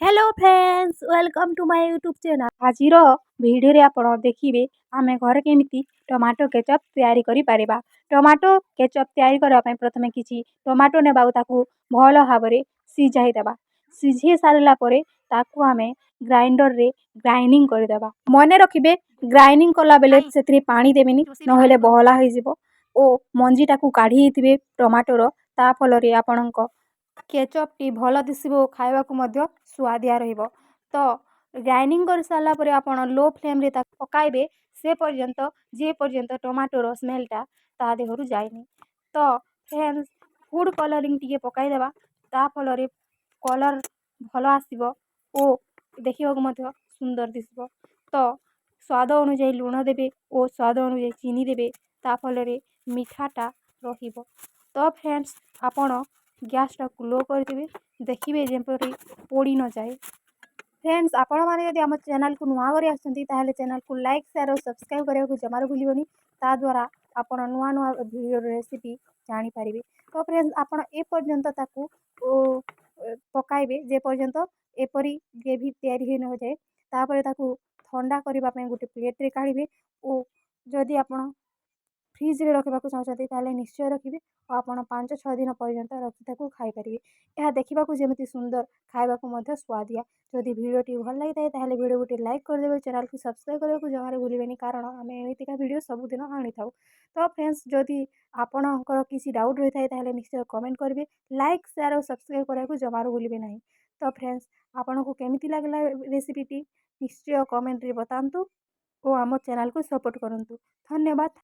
Hello friends, welcome to my YouTube channel। ଆଜିର ଭିଡ଼ିଓରେ ଆପଣ ଦେଖିବେ, ଆମେ ଘରେ କେମିତି ଟମାଟୋ କେଚପ୍ ତିଆରି କରିପାରିବା। ଟମାଟୋ କେଚପ୍ ତିଆରି କରିବା ପାଇଁ ପ୍ରଥମେ କିଛି ଟମାଟୋ ନେବା ଓ ତାକୁ ଭଲ ଭାବରେ ସିଝାଇ ଦେବା। ସିଝେଇ ସାରିଲା ପରେ ତାକୁ ଆମେ ଗ୍ରାଇଣ୍ଡରରେ ଗ୍ରାଇଣ୍ଡିଙ୍ଗ କରିଦେବା। ମନେ ରଖିବେ, ଗ୍ରାଇଣ୍ଡିଙ୍ଗ କଲାବେଳେ ସେଥିରେ ପାଣି ଦେବେନି, ନହେଲେ ବହଳା ହେଇଯିବ ଓ ମଞ୍ଜିଟାକୁ କାଢ଼ି ଦେଇଥିବେ ଟମାଟୋର। ତା ଫଳରେ ଆପଣଙ୍କ କେଚପ୍ଟି ଭଲ ଦିଶିବ ଓ ଖାଇବାକୁ ମଧ୍ୟ ସୁଆଦିଆ ରହିବ। ତ ଗ୍ରାଇଣ୍ଡିଙ୍ଗ କରିସାରିଲା ପରେ ଆପଣ ଲୋ ଫ୍ଲେମ୍ରେ ତାକୁ ପକାଇବେ ସେ ପର୍ଯ୍ୟନ୍ତ, ଯେ ପର୍ଯ୍ୟନ୍ତ ଟମାଟୋର ସ୍ମେଲ୍ଟା ତା ଦେହରୁ ଯାଇନି। ତ ଫ୍ରେଣ୍ଡସ୍, ଫୁଡ଼୍ କଲରିଂ ଟିକେ ପକାଇଦେବା। ତା ଫଳରେ କଲର୍ ଭଲ ଆସିବ ଓ ଦେଖିବାକୁ ମଧ୍ୟ ସୁନ୍ଦର ଦିଶିବ। ତ ସ୍ୱାଦ ଅନୁଯାୟୀ ଲୁଣ ଦେବେ ଓ ସ୍ୱାଦ ଅନୁଯାୟୀ ଚିନି ଦେବେ। ତା ଫଳରେ ମିଠାଟା ରହିବ। ତ ଫ୍ରେଣ୍ଡସ୍, ଆପଣ ଗ୍ୟାସ୍ଟାକୁ ଲୋ କରିଦେବେ, ଦେଖିବେ ଯେପରି ପୋଡ଼ି ନଯାଏ। ଫ୍ରେଣ୍ଡସ୍, ଆପଣମାନେ ଯଦି ଆମ ଚ୍ୟାନେଲ୍କୁ ନୂଆ କରି ଆସୁଛନ୍ତି, ତାହେଲେ ଚ୍ୟାନେଲ୍କୁ ଲାଇକ୍, ସେୟାର୍ ଓ ସବସ୍କ୍ରାଇବ୍ କରିବାକୁ ଜମାରୁ ଭୁଲିବନି। ତା ଦ୍ୱାରା ଆପଣ ନୂଆ ନୂଆ ଭିଡ଼ିଓର ରେସିପି ଜାଣିପାରିବେ। ତ ଫ୍ରେଣ୍ଡସ୍, ଆପଣ ଏ ପର୍ଯ୍ୟନ୍ତ ତାକୁ ପକାଇବେ, ଯେ ପର୍ଯ୍ୟନ୍ତ ଏପରି ଗ୍ରେଭି ତିଆରି ହୋଇ ନଯାଏ। ତାପରେ ତାକୁ ଥଣ୍ଡା କରିବା ପାଇଁ ଗୋଟେ ପ୍ଲେଟ୍ରେ କାଢ଼ିବେ ଓ ଯଦି ଆପଣ ଫ୍ରିଜ୍ରେ ରଖିବାକୁ ଚାହୁଁଛନ୍ତି, ତାହେଲେ ନିଶ୍ଚୟ ରଖିବେ ଓ ଆପଣ 5-6 ଦିନ ପର୍ଯ୍ୟନ୍ତ ରଖି ତାକୁ ଖାଇପାରିବେ। ଏହା ଦେଖିବାକୁ ଯେମିତି ସୁନ୍ଦର, ଖାଇବାକୁ ମଧ୍ୟ ସୁଆଦିଆ। ଯଦି ଭିଡ଼ିଓଟି ଭଲ ଲାଗିଥାଏ, ତାହେଲେ ଭିଡ଼ିଓ ଗୋଟେ ଲାଇକ୍ କରିଦେବେ। ଚ୍ୟାନେଲ୍କୁ ସବସ୍କ୍ରାଇବ୍ କରିବାକୁ ଜମାରୁ ଭୁଲିବେନି, କାରଣ ଆମେ ଏମିତିକା ଭିଡ଼ିଓ ସବୁଦିନ ଆଣିଥାଉ। ତ ଫ୍ରେଣ୍ଡସ୍, ଯଦି ଆପଣଙ୍କର କିଛି ଡାଉଟ୍ ରହିଥାଏ, ତାହେଲେ ନିଶ୍ଚୟ କମେଣ୍ଟ କରିବେ। ଲାଇକ୍, ସେୟାର୍ ଓ ସବସ୍କ୍ରାଇବ୍ କରିବାକୁ ଜମାରୁ ଭୁଲିବେ ନାହିଁ। ତ ଫ୍ରେଣ୍ଡସ୍, ଆପଣଙ୍କୁ କେମିତି ଲାଗିଲା ରେସିପିଟି, ନିଶ୍ଚୟ କମେଣ୍ଟରେ ବତାନ୍ତୁ ଓ ଆମ ଚ୍ୟାନେଲ୍କୁ ସପୋର୍ଟ କରନ୍ତୁ। ଧନ୍ୟବାଦ।